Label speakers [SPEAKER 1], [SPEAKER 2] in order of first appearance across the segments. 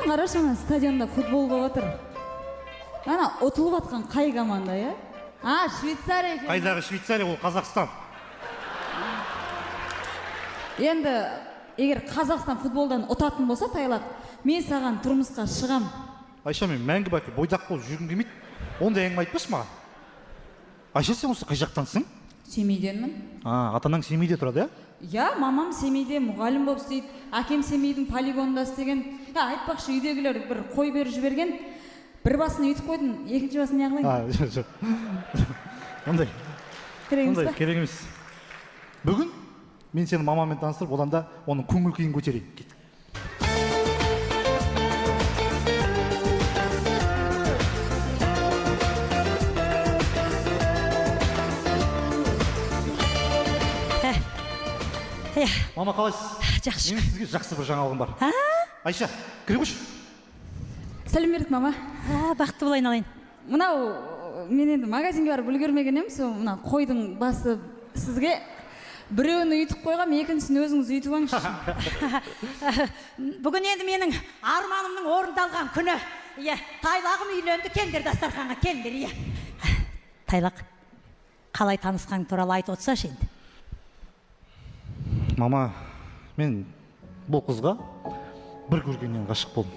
[SPEAKER 1] Қарашы, ана стадионда футбол болып жатыр. Ана ұтылып жатқан қай команда, иә? А, Швейцария екен.
[SPEAKER 2] Қайдағы Швейцария, ол Қазақстан.
[SPEAKER 1] Енді егер Қазақстан футболдан ұтатын болса, Тайлақ, мен саған тұрмысқа шығам.
[SPEAKER 2] Айша, мен мәңгі бақи бойдақ болып жүргім келмейді. Ондай әңгіме айтпашы маған. Айша, сен осы қай жақтансың?
[SPEAKER 1] Семейденмін.
[SPEAKER 2] А, ата-анаң Семейде тұрады, иә?
[SPEAKER 1] Иә, мамам Семейде мұғалім болып істейді, әкем Семейдің полигонында істеген. Ja, айтпақшы, үйдегілер бір қой беріп жіберген. Бір басын үйтіп қойдым, екінші басын не қылайын?
[SPEAKER 2] А, жоқ, жоқ. Ондай.
[SPEAKER 1] Керек емес
[SPEAKER 2] Ондай
[SPEAKER 1] па?
[SPEAKER 2] керек емес. Бүгін мен сені мамамен таныстырып, одан да оның көңіл күйін көтерейін. Кеттік. Мама, қалайсыз?
[SPEAKER 3] Жақсы.
[SPEAKER 2] Менің сізге жақсы бір жаңалығым бар. Айша, кіре қойшы.
[SPEAKER 1] Сәлем бердік, мама.
[SPEAKER 3] Бақытты болайын, алайын.
[SPEAKER 1] Мынау, мен енді магазинге барып үлгермеген едім, сол мына қойдың басы сізге. Біреуін үйтіп қойғам, екіншісін өзіңіз үйтіп алыңызшы.
[SPEAKER 3] Бүгін енді менің арманымның орындалған күні. Иә, Тайлағым үйленді, келіңдер дастарханға, келіңдер, иә. Тайлақ, қалай танысқаң туралы айтып отырсашы енді.
[SPEAKER 2] Мама, мен бұл қызға бір көргеннен ғашық болдым.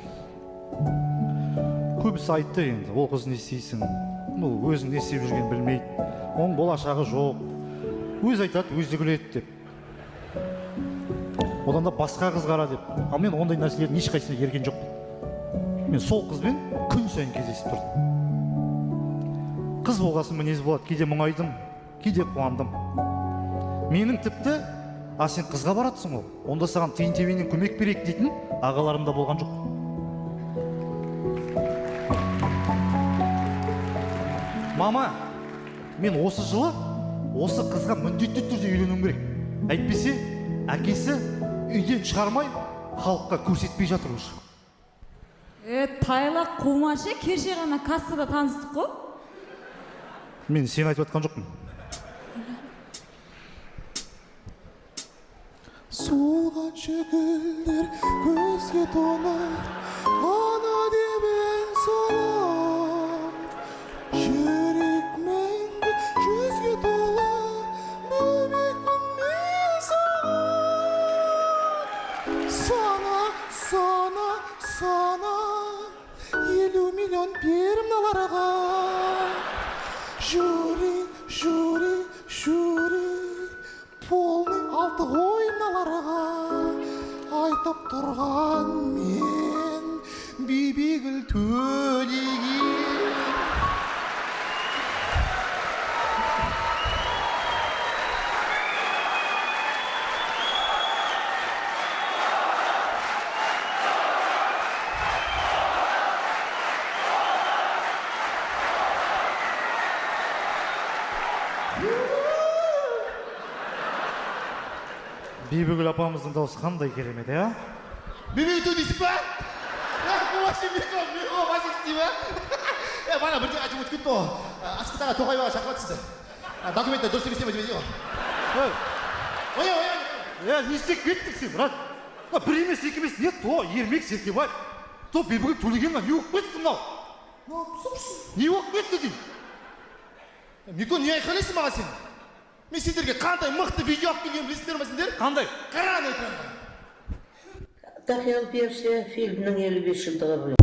[SPEAKER 2] Көбісі айтты енді, ол қыз не істейсің, бұл өзің не істеп жүргенін білмейді, оның болашағы жоқ, өзі айтады, өзі күледі деп. Одан да басқа қыз қара деп. Ал мен ондай нәрселердің ешқайсысына ерген жоқпын. Мен сол қызбен күн сайын кездесіп тұрдым. Қыз болғасын мінез болады, кейде мұңайдым, кейде қуандым. Менің тіпті, а сен қызға баратсың ғой, онда саған тиын тебеннен көмек берейік дейтін ағаларым да болған жоқ. Мама, мен осы жылы осы қызға міндетті түрде үйленуім керек. Әйтпесе, әкесі үйден шығармай, халыққа көрсетпей жатыр уже.
[SPEAKER 1] Тайлақ қумашы, кеше ғана кассада таныстық қой.
[SPEAKER 2] Мен сені айтып жатқан жоқпын.
[SPEAKER 4] Солғанша гүлдер көзге тонар, ана деп ән салам. Жүрек мәңгі жүзге тола, бөбекпін мен саған. Сана, сана, сана, 50 миллион бер мыналарға. Жюри, жюри, жюри, полный алты ғой мыналарға. Айтып тұрған мен Бибігүл Төлеген.
[SPEAKER 2] Бибігүл апамыздың дауысы қандай керемет, ә?
[SPEAKER 4] Бибігүл ту дейсің ба? Бана бірдеңе айтып өтіп кетті ғой. Асқат аға Тоқаев аға шақырып сізді. Документтер дұрыс емес пе деп еді ғой.
[SPEAKER 2] Ой, ой, ой. Не істеп кеттің сен, брат? Бір емес, екі емес, не то Ермек Серкебаев, то Бибігүл Төлегенова, не болып кетті мынау? Не болып кетті деймін?
[SPEAKER 4] Мико, не айқайлайсың маған сен? Мен сендерге қандай мықты видео алып келгенімді білесіңдер ма сендер?
[SPEAKER 2] Қандай?
[SPEAKER 4] Қара ана экранға.
[SPEAKER 5] Тақиялы періште фильмінің 55 жылдығы.